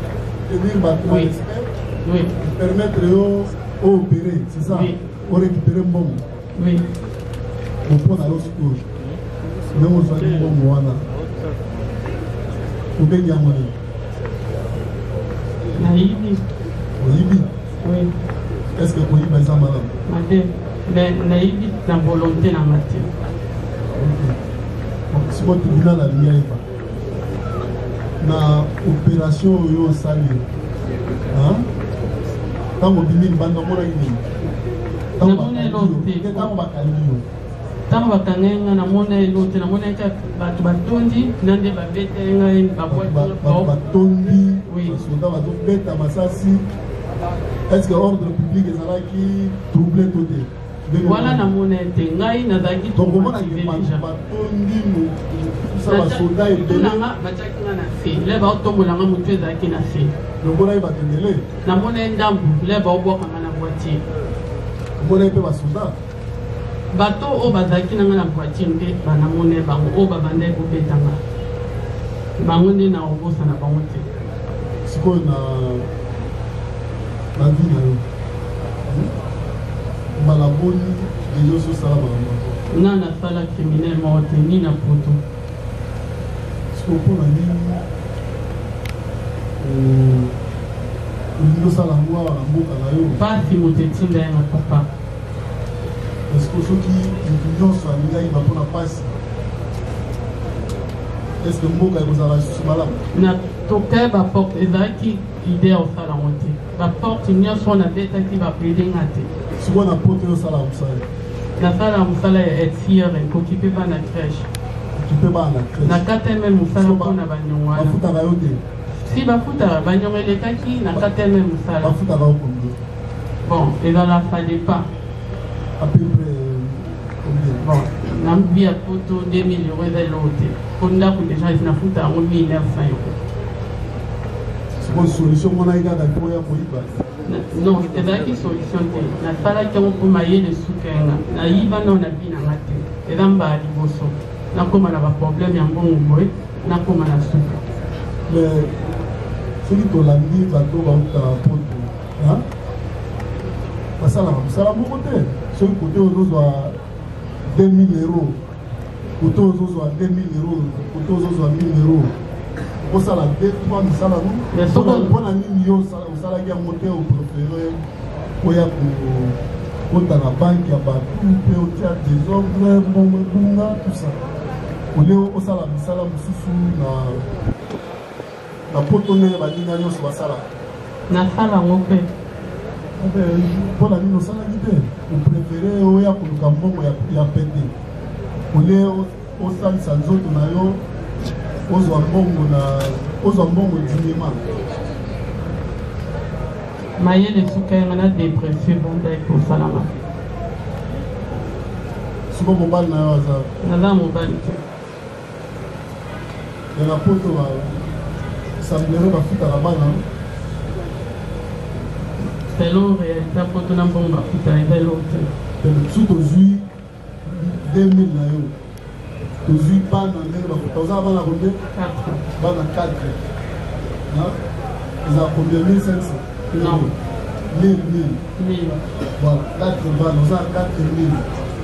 A: Tenir bato na respect?
D: Oui.
A: Permettre yo oopérer, c'est ça?
D: Oui.
A: Orécupérer mbongo?
D: Oui.
A: Mpo na yo sikoyo, ndenge ozwaki mbongo wana, obengi yango nini?
D: Nayibi.
A: Oyibi?
D: Oui.
A: Est ce que koyiba eza malamu?
D: Mabe, mais nayibi na volonté na nga te.
A: Sikoyo tribunal alingi ayeba, na opération oyo osali, ntango obimi libanda, omonaki nini?
D: Namoni eloko te.
A: Ntango bakangi yo?
D: Ntango bakangai nga, namona eloko te. Namona ete bato batondi na nde babeteli ngai.
A: Bato batondi, basoda bazobeta masasi. Est ce que ordre public ezalaki troublé to te?
D: Wana namona ete ngai nazalaki
A: Donc omonaki batondi motusa, basoda ebele?
D: Nanga batiaki nga na se, le baotombolanga, motu ezalaki na se.
A: Lokolaki bato ebele?
D: Namona ye ndambu, le baobwaka nga na voiture.
A: Omonaki mpe basoda?
D: Bato oyo bazalaki na nga na voiture nde banamona bango, oyo babandaki kobetanga, bango nde na obosana bango te.
A: Sikoyo na vie na yo, mbala boni deja ozosala makambo?
D: Nga nasala criminel moko te, ni na poto.
A: Sikoyo mpona nini olingi osala yango awa na mboka na yo?
D: Pasi moto etinda yanga, papa.
A: Est-ce soki motu nyonso alingi ayiba mpona pasi, est ce que mboka ekozala lisusu malamu?
D: Na tokai baporte, ezalaki idée ya kosala yango te. Baporte nyonso oyo nabetaki, bapelenga te.
A: Sikoyo na poto, oyo osala mosala?
D: Nasala mosala ya aide-sire, kokipe bana crèche.
A: Okipe bana na crèche?
D: Na kateme mosala mpona baniongo wana.
A: Bafutaka yo te?
D: Si, bafutaka. Baniongo elekaki na kateme mosala.
A: Bafutaka yo combien?
D: Bon, ezala, ça dépend.
A: À peu près combien?
D: Bon, na vie ya poto, 2000 € eza eloko te, po ndako déjà nafuta yango 1900 €.
A: Sikoyo solution monaki kaka mpo ya koyiba?
D: Non, ezalaki solution te. Nasalaki yango mpo mayele suka yanga. Nayiba nao na bi nanga te. Eza mbala liboso nakóma na baproblème ya mbongo boye, nakóma na suka.
A: Mais Soki tolandi bato bautaka poto, basalaka mosala moko te. Soki kote ozozwa 2000 euro, kote ozozwa 2000 euro, kote ozozwa 1000 euro, okosala 2 3 misala. No, mpona nini yo osalaki yango te? Opréféré oya kokota na banque ya bato mpe otia désordre, mbongo ebunga, tout ça, olie osala misala mosusu na poto ndenge baninga nyonso basalaka.
D: Nasala yango mpe.
A: Mpona nini osalaki te? Opréféré oya koluka mbongo ya pete, olie osalisa nzoto na yo, ozwa mbongo na ozwa mbongo dignement.
D: Mayele esuka yanga na dépression ebandaki kosalama.
A: Siko mobali na yo aza?
D: Naza mobali te.
A: Me na poto semblerait bafutaka bana.
D: Selon réalité, poto na mbongo bafuta eza eloko te.
A: Soki tozwi 2000 na yo, tozwi bana ndenge bafuta, oza bana combien?
D: 4.
A: Bana 4 eza combien? 1500?
D: Non.
A: 1000, 1000.
D: 1000.
A: Voilà, 4 bana, oza 4000,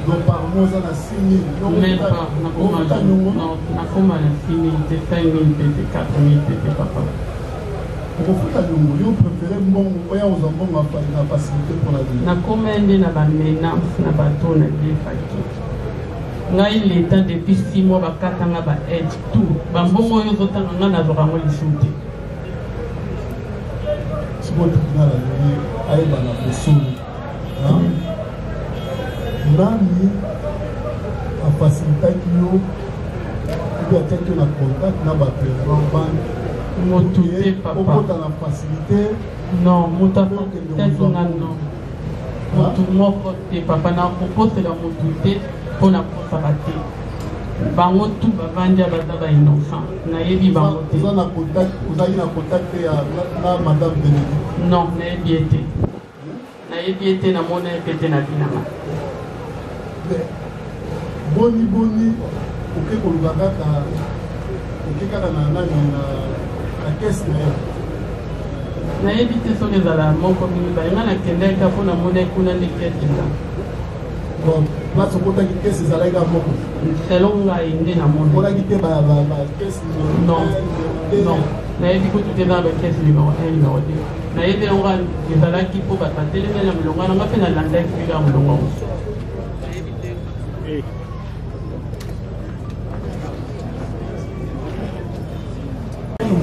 A: donc par mois oza na 6000.
D: Même pas. Nakoma na 6000 te, 5000 pe te, 4000 pe te, papa.
A: Okofuta niongo. Yo préféré mbongo, oya kozwa mbongo na facilité mpona nini?
D: Nakoma nde na bamenaces na bato na defaki ngai. Leta depuis 6 mois bakatanga baaide tout. Bambongo oyo ozotanga, ngai nazwaka yango lisusu te.
A: Sikoyo tribunal alingi ayebana bosolo: nani afacilitaki yo mpe atiaki yo na contact na bato ya grand banque?
D: Motu te, papa.
A: Okota na facilité.
D: Non, moto afacilitaki nga, non, motu moko te, papa. Nakokosela motu te mpo nakosaka te. Bango tu bavandi, baza bainnocent, nayebi bango te.
A: Oza na contact, ozalaki na contact ya na madame Bénédicte?
D: Non, nayebi ye te, nayebi ye te, namona ye mpe te na vie na nga.
A: Mais boni boni oke koluka kaka, oke kaka na nani, na caisse na ye?
D: Nayebi te soki ezala moko mibale. Nga nakendaki kaka mpo namona kuna nde caisse eza.
A: Bon, place okotaki, caisse ezalaki kaka moko?
D: Selon ngai nde namona.
A: Omonaki te bacaisse?
D: Non, non, nayebi kutu te eza na bacaisse numéro 1, numéro 2. Nayebi yango ezalaki mpo bato batelemi na molongo wana, nga mpe nalandaki mpe kaka molongo yango. Nayebi te.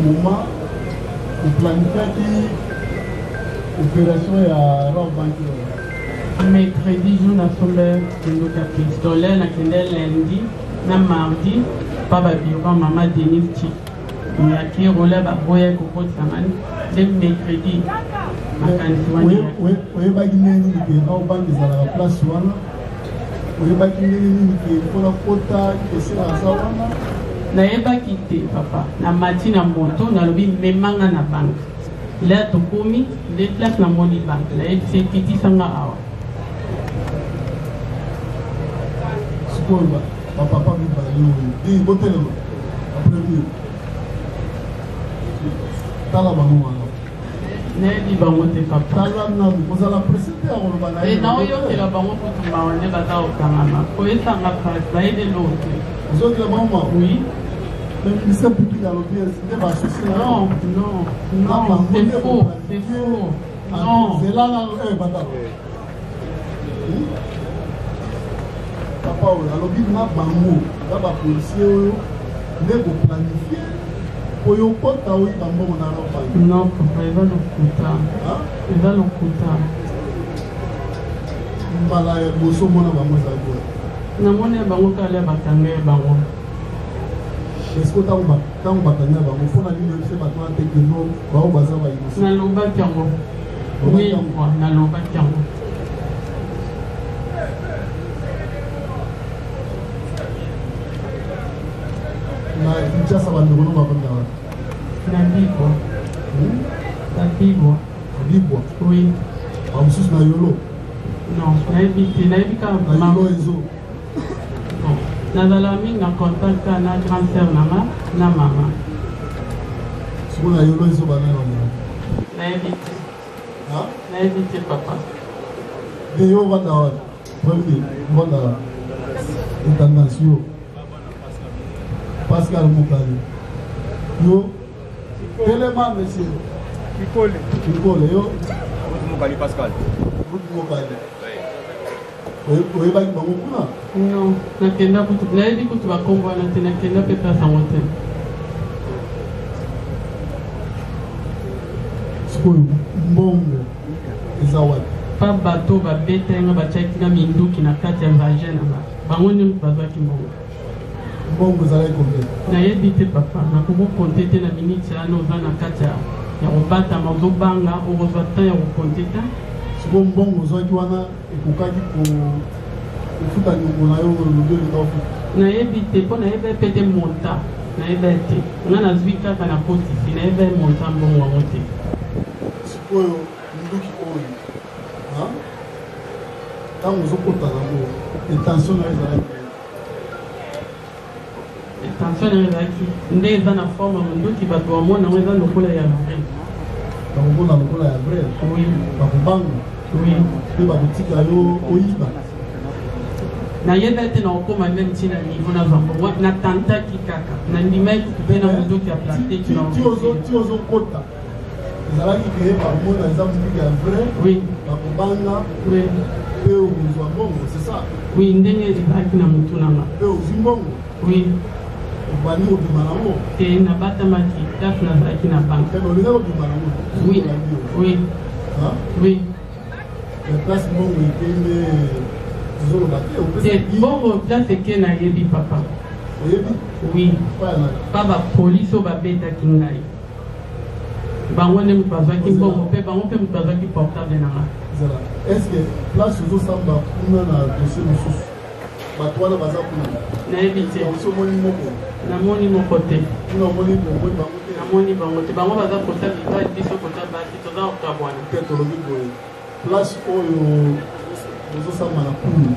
A: Moment oplanifiaki opération ya Rawbank?
D: Mercredi jour nasomba kindoki ya pistolet, nakende lundi na mardi mpa babureau mama Denise Chi yaki rola, baboya kokotisa ngani. Nde mercredi makanisi wana.
A: Oyebaki ndenge nini ke Rawbank ezalaka place wana? Oyebaki ndenge nini ke mpona kota kese aza wana?
D: Nayebaki te, papa. Namati na moto, nalobi memanga na banque. La tokomi nde place, namoni banque, nayebisi ekitisanga awa.
A: Sikoyo bapapa mibale oyo di botelema, bapremier, tala bango wana.
D: Nayebi bango te, papa.
A: Tala nanu, kozala pressé te ya koloba na
D: ye. Naoyokela bango kutu mawa nde baza kokangama, koyesanga pasi, bayebi eloko te.
A: Ozokela bango mawa?
D: Oui.
A: Mais ministère public alobi nde baassocié.
D: Non, non, non, c'est faux, c'est faux, non.
A: Zela nanu, banda papa oyo alobi na bango na bapolicier oyo nde koplanifie oyo okota oyiba mbongo na Rawbank.
D: Non, papa, eza lokuta, eza lokuta.
A: Mbala ya liboso omona bango ezali boye?
D: Namoni ya bango kala ya bakanga ya bango.
A: Est-ce que ntango bakanga ya bango, mpona nini oyebise bato wana te keno bao baza bainnocent?
D: Nalobaki yango mille fois, nalobaki yango.
A: Na Kinshasa, bandeko no bavanda wapi?
D: Na Bibwa. Na Bibwa.
A: Na Bibwa?
D: Oui.
A: Bamosusu na Yolo?
D: Non, nayebi te, nayebi kaka
A: na Yolo ezo.
D: Bon, nazala mingi na contact na grande sœur na nga na mama.
A: Sikoyo na yolo ezo bana na.
D: Nayebi te. Nayebi te papa.
A: De yo ovanda wapi? Premier, ovanda wapi? Intendance yo. Pascal Mukali. Yo. Telema monsieur.
E: Kikole.
A: Kikole yo.
E: Ruth Mukali Pascal.
A: Ruth Mukali. Oyebaki bango kuna?
D: Non, nakenda kutu, nayebi kutu bakombo wana te, nakenda mpe place yango te.
A: Sikoyo mbongo eza wapi?
D: Pa bato babeta nga, batiaki nga minduki na kati ya vagin na nga, bango nde moto bazwaki mbongo.
A: Mbongo ezalaki combien?
D: Nayebi te papa, nakoki kokonte te na miniti wana. Oza na kati ya kobatama, ozobanga, okozwa temps ya kokonte te.
A: Sikoyo mbongo ozwaki wana ekokaki kofuta niongo na yo olobi olinga ofuta?
D: Nayebi te, mpo nayebi mpe te montant, nayebi te. Nga nazwi kaka na kotisi, nayebi montant mbongo yango te.
A: Sikoyo nduki oyo, ntango ozokota nango, intention na yo ezalaki?
D: Intention na yo ezalaki nde eza na forme ya monduki, bato bamona yango eza lokola ya vrai.
A: Bakomona lokola ya vrai?
D: Oui.
A: Bakobanga?
D: Oui.
A: Mpe bakotika yo oyiba?
D: Nayeba ete na okóma meme ntina niveau nazwa mbongo, natantaki kaka, nandimaki kutu mpe na monduki ya plastique.
A: Ti ozokota, ezalaki ke bakomona eza monduki ya vrai?
D: Oui.
A: Bakobanga?
D: Oui.
A: Mpe okozwa mbongo, c'est ça?
D: Oui, ndenge ezalaki na motu na nga.
A: Mpe ozwi mbongo?
D: Oui.
A: Obandi kobima nango?
D: Te, nabatamaki place nazalaki na banque.
A: Olinga kobima nango?
D: Oui, oui oui.
A: Mais place mbongo ekende, tozoloba te.
D: Te, mbongo place eke nayebi papa.
A: Oyebi?
D: Oui, pa bapolisi oyo babetaki ngai, bango nde moto bazwaki mbongo, mpe bango mpe moto bazwaki portable na nga.
A: Zala, est ce que place ozosamba kuna na dossier mosusu, bato wana baza kuna?
D: Nayebi te.
A: Osi omoni moko?
D: Namoni moko te.
A: Kuna omoni, omoni bango te?
D: Namoni bango te. Bango baza kota mibali, biso kota basi, toza kokabwana.
A: Te, tolobi boye, place oyo ozosamba na kulu,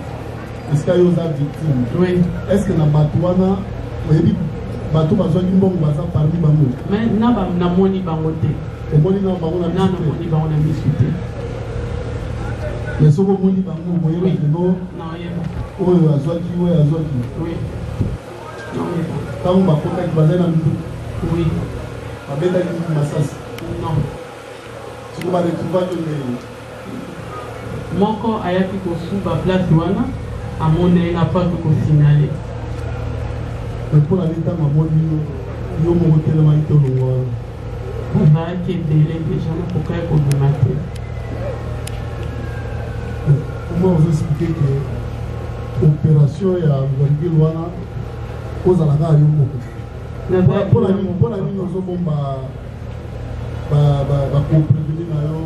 A: esika yo oza victime?
D: Oui.
A: Est ce que na bato wana oyebi bato bazwaki mbongo baza parmi bango?
D: Mais na namoni bango te.
A: Omoni na bango na
D: na
A: misu te?
D: Namoni bango na misu te.
A: Mais soki omoni bango, okoyeba keno
D: Naoyeba.
A: oyo azwaki, oyo azwaki?
D: Oui, naoyeba.
A: Ntango bakotaki, bazali na minduki?
D: Oui.
A: Babetaki masasi?
D: Non.
A: Siko baretrouvaki ndenge?
D: Moko ayaki kosuba place wana, amoni ye nga, po ake kosignale.
A: Mais mpona nini ntango amoni yo, yo moko telemaki te, olongwa wana?
D: Bazalaki ebele déjà, nakokaki kobima te.
A: Comment ozo expliquer ke opération ya envergure wana ozala kaka yo moko? Mpona nini ozobomba bacoprévenus na yo?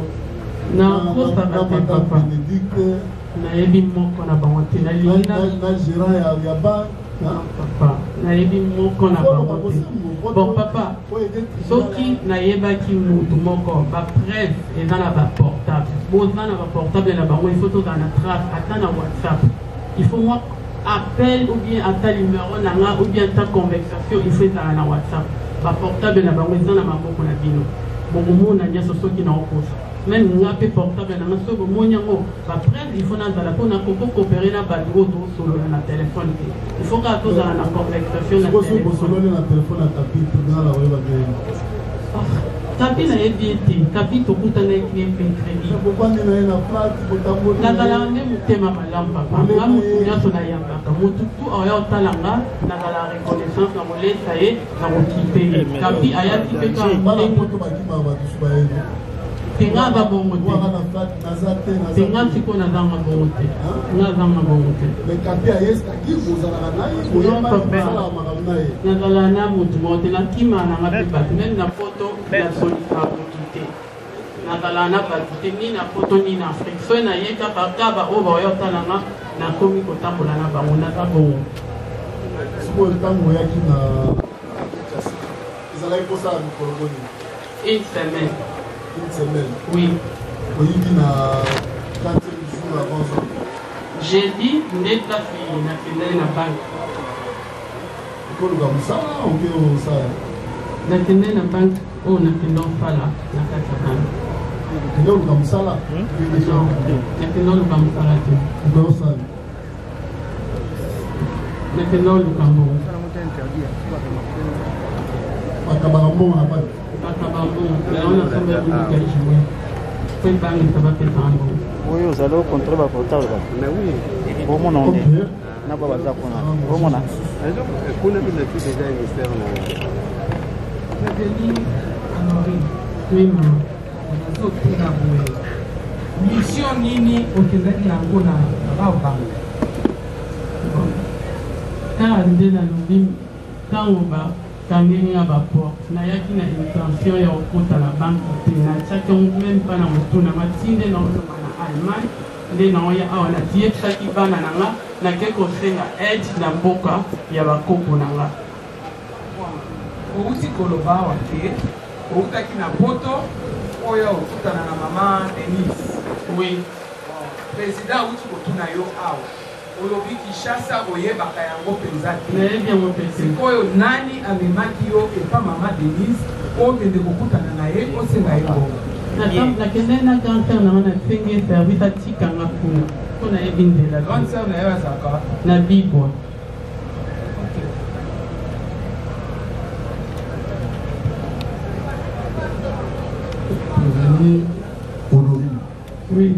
D: Nakosaka te papa.
A: Bénédicte.
D: Nayebi moko na bango te, nalingi
A: na gérant ya banque.
D: Papa, nayebi moko na bango te. Bon papa, soki nayebaki mutu moko, bapreuve eza na baportable, boza na baportable na bango. Il faut tozala na trace ata na WhatsApp. Il faut mwa appel ou bien ata numéro na nga ou bien ata conversation, il faut ezala na WhatsApp. Baportable na bango eza na maboko na bino, bokomona nyonso. Soki naokosa, même nga mpe portable na nga, soki bomoni yango, bapreuve il faut nazala mpo nakoki coopérer na bato oyo tosolola na telefone te. Il faut kaka tozala na conversation na
A: Sikoyo bosololi na telefone ya Kapi, tribunal akoyeba ndenge?
D: Kapi nayebi ye te. Kapi tokutanaki ye mpe crédit.
A: Bovandi na ye na plate, botamboli?
D: Nazalaka nde motema malamu papa. Nga motu nyonso nayambaka, motu tu aya otala nga, nazala reconnaissance na kolesa ye, na kokipe ye. Kapi ayaki mpe kaka.
A: Bana poto bakimaka bato su bayebi.
D: Te, nga aza bongo te.
A: Waka na plate naza te.
D: Te, nga sikoyo nazanga bongo te, nga azanga bongo te.
A: Mais Kapi ayesaki, bozalaka na ye, boyebani, bosalaka makambo na ye?
D: Nazala na motu moko te, nakima nanga mpe bato. Même na poto nasolisaka motu te, nazalaka na bato te, ni na poto ni na Afrique. Soki naye kaka kaba oyo baoya otala nga, nakomi kotambola na bango, naza bongo.
A: Sikoyo ntango oyaki na ezalaki kosala mikolo boni?
D: Une semaine.
A: Une semaine?
D: Oui.
A: Oyibi na quatrième jour avant jour?
D: Jeudi nde place nakendaki na banque.
A: Okoluka mosala, oke osala?
D: Nakendaki na banque. oyo nakenda osala na kati ya banque.
A: Okende oluka mosala?
D: Non, nakenda oluka mosala te.
A: Osala?
D: Nakenda oluka mbongo.
A: Bakabaka mbongo na banque?
D: Bakaba mbongo, yango nasomba ebuluka jouet po ebangisa bapesaka mbongo.
F: Oyo ozali ocontrole baportable bato omona nde na ba baza kuna omona.
E: Kuna déjà un mystère na
G: Prévenu Honoré.
D: Oui, maman.
G: Nazotuna boye: mission nini okendaki yango na Rawbank?
D: Kaka nde nalobi, ntango bakangi nga baporte, nayaki na intention ya kokota na banque te. Natiaki yango même mpa na motu na nga ti nde naozonga na Allemagne, nde naoya awa, natiyebisaki bana na nga nake kosenga aide na mboka ya bakoko na nga.
G: Outi koloba awa ke outaki na Poto oyo okutana na mama Denise.
D: Oui.
G: Président auti kotuna yo awa, olobi Kinshasa oyebaka yango mpenza te.
D: Nayebi yango mpe te.
G: Sikoyo nani amemaki yo epa mama Denise, okende kokutana na ye, osenga ye mbongo?
D: Nakendaki na grande sœur na nga, nasengi service atikanga kuna mpo nayebi nzela te.
G: Grande sœur na yo azalaka wapi?
D: Na Bibwa.
G: Ok.
A: Prévenu Honorine.
D: Oui.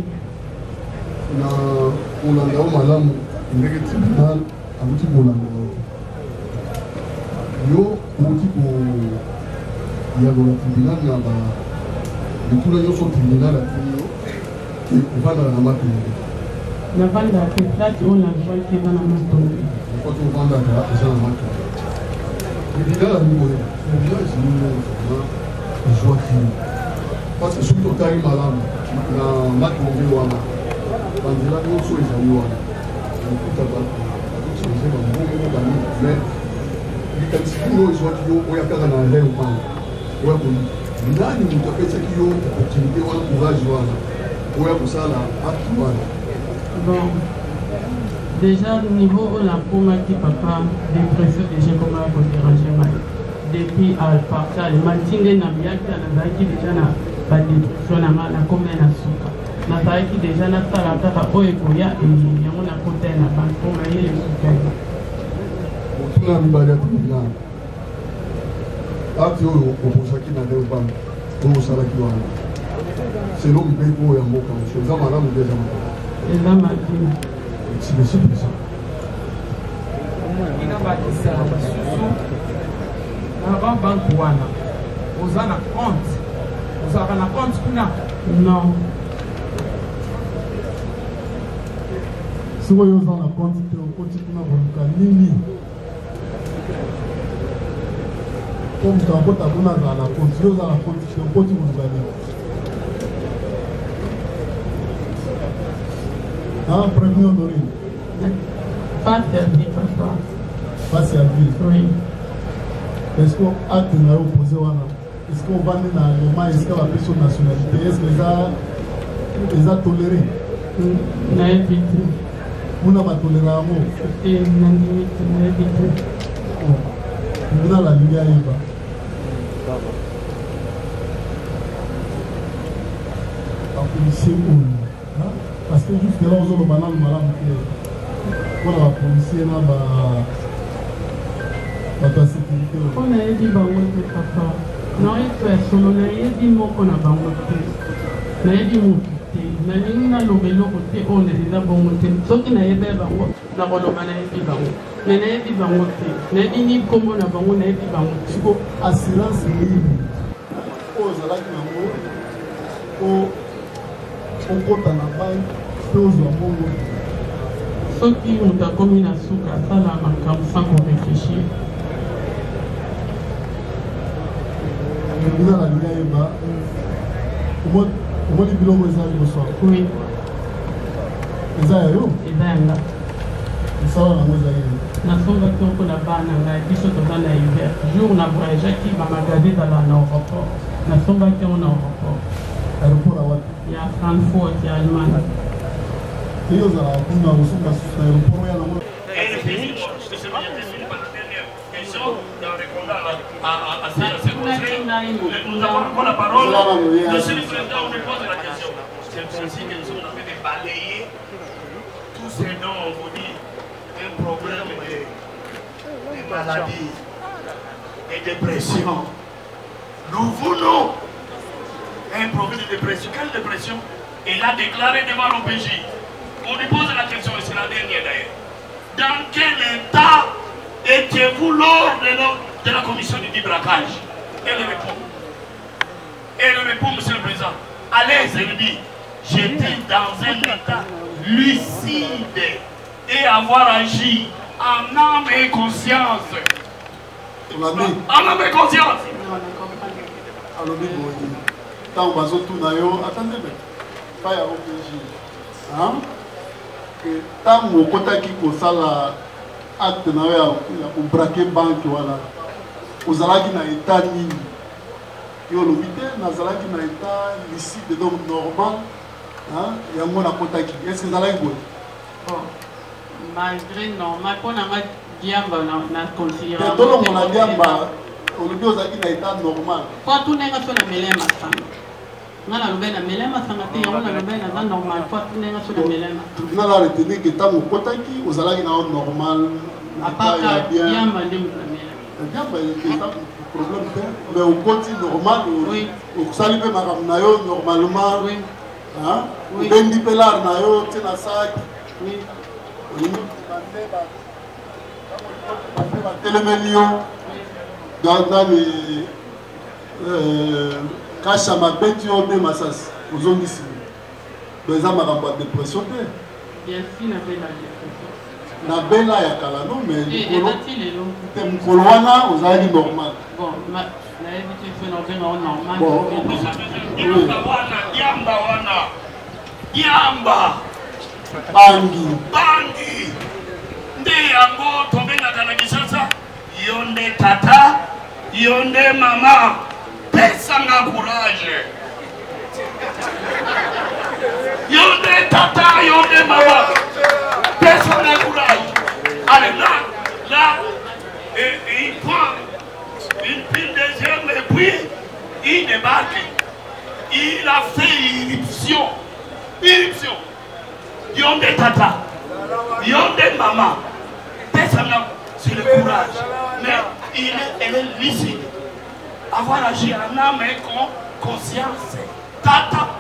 A: Na kolanda yo malamu, ndenge tribunal awuti kolanda yo, outi koyanola tribunal na ba mituna nyonso tribunal atuni yo ke ovandaka na Matonge.
D: Navandaka te, place oyo nazwaki eza na Matonge.
A: Okoti ovandaka eza na Matonge. Tribunal alingi koyeba confiance nini vraiment ezwaki yo, parce que soki totali malamu na Matonge wana, banzela nyonso ezali wana, okuta bato bazochange bambongo banini, mais likanisi nini oyo ezwaki yo oya kaka na Rawbank, oya koluka nani? Moto apesaki yo opportunité wana, courage wana oya kosala acte wana?
D: Bon, déjà niveau oyo nakomaki, papa, dépression déjà ekomaka kodérange ngai depuis apartir Allemagne ti nde nayaki. Nazalaki déjà na badépression na ngai, nakomai na suka, nazalaki déjà nasala kaka oyo ekoya yango, nakota ye na banque mpo mayele esukaki.
A: Motuna ya mibale ya tribunal: acte oyo oposaki na Rawbank, oyo osalaki wana, selon mibeko oyo ya mboka mosu, eza malamu te, eza mabe?
D: Eza mabe.
A: Merci, monsieur président.
G: Ina bakisa lisusu, na Rawbank wana oza na compte, ozalaka na compte kuna?
D: Non.
A: Soki oyo oza na compte te, okoti kuna koluka nini? Po moto akota kuna azala na compte. Yo oza na compte te, okoti koluka nini? Ah, prévenu Honorine.
D: Pas servi, papa.
A: Pasi ya vie?
D: Oui.
A: Est ce que acte na yo posé wana, est ce que ovandi na Allemagne, est ce que bapesi yo nationalité, est ce que eza toléré?
D: Nayebi te.
A: Kuna batolera yango?
D: Te, nandimi te, nayebi te.
A: Tribunal alingi ayeba. Bapolisier oyo, parce que jusque là ozoloba nanu malamu te mpona bapolisier na bato ya sécurité oyo.
D: Mpo nayebi bango te, papa. Nayebi ya solo, nayebi moko na bango te, nayebi motu te. Nalingi naloba eloko te oyo eza bongo te. Soki nayebi bango, nakoloba nayebi bango, mais nayebi bango te. Nayebi ni nkombo na bango, nayebi bango te.
A: Siko assurance nini oyo ozalaki nango po okota na banque mpe ozwa mbongo?
D: Soki moto akomi na suka, asala makambo sans koréfléchir.
A: Tribunal alingi ayeba: omoni biloko eza liboso?
D: Oui.
A: Eza ya yo?
D: Eza yanga.
A: Mosala nango ezali nini?
D: Nasombaki mpo na bana ngai. Biso toza na hiver. Jour na voyageaki, bamagasin ezala na aéroport, nasombaki yango na aéroport.
A: Aéroport ya wapi?
D: Ya Frankfurt, ya Allemagne.
A: Te, yo ozalaka kuna, kosomba susu na aéroport oya nango?
D: Natunaki. Natuna ye
H: Nous avons encore la parole. Monsieur le Président, on me pose la question. C'est ceci que nous sommes en train de balayer tout ce dont on vous dit un problème de, de maladie et dépression. Nous voulons un problème de dépression. Quelle dépression Il a déclaré devant l'OPJ. On lui pose la question, et c'est la dernière d'ailleurs. Dans quel état étiez-vous lors de la, de la commission du braquage Elle répond. Elle répond, monsieur le président. À l'aise, elle dit, j'étais dans un état lucide et avoir agi en âme et conscience. En âme et conscience.
A: alobi boye ntango bazotuna yo ata nde pa ya opg ntango okotaki kosala acte na yo ya kobraquer banque wana ozalaki na état nini yo olobi te nazalaki na état lucide donc normal yango nakotaki est ce que ezalaki boye
D: bon malgré normal mpo na nga diamba na considérer
A: tolongola diamba olobi ozalaki na état normal
D: po atunenga so na mele masanga nga nalobi na mele masanga te yango nalobi naza normal po atunenga so na mele masanga
A: tribunal a retenir que ntango okotaki ozalaki na yo normal
D: apaka diamba nde moto amela
A: diamba eza problème te mais okoti normal osali mpe makambo na yo normalement obendi mpe lare na yo tie na sac olingi batelemeli yo nani kasha mabeti yo nde masasi ozongisi do eza makambo ya dépression te nabela ya kala no mais te mokolo wana ozalaki normal
H: diamba wana diamba
A: bangi
H: bangi nde yango tobengaka na kinshasa yo nde tata yo nde mama pesanga courage yo nde tata yo nde mama pesanga courage allez là là et, et il prend une pile deuxième et puis il débarque il a fait irruption irruption yo nde tata yo nde mama pesanga c'est le courage mais il est, elle est lucide avoir agi en âme et con, conscience tata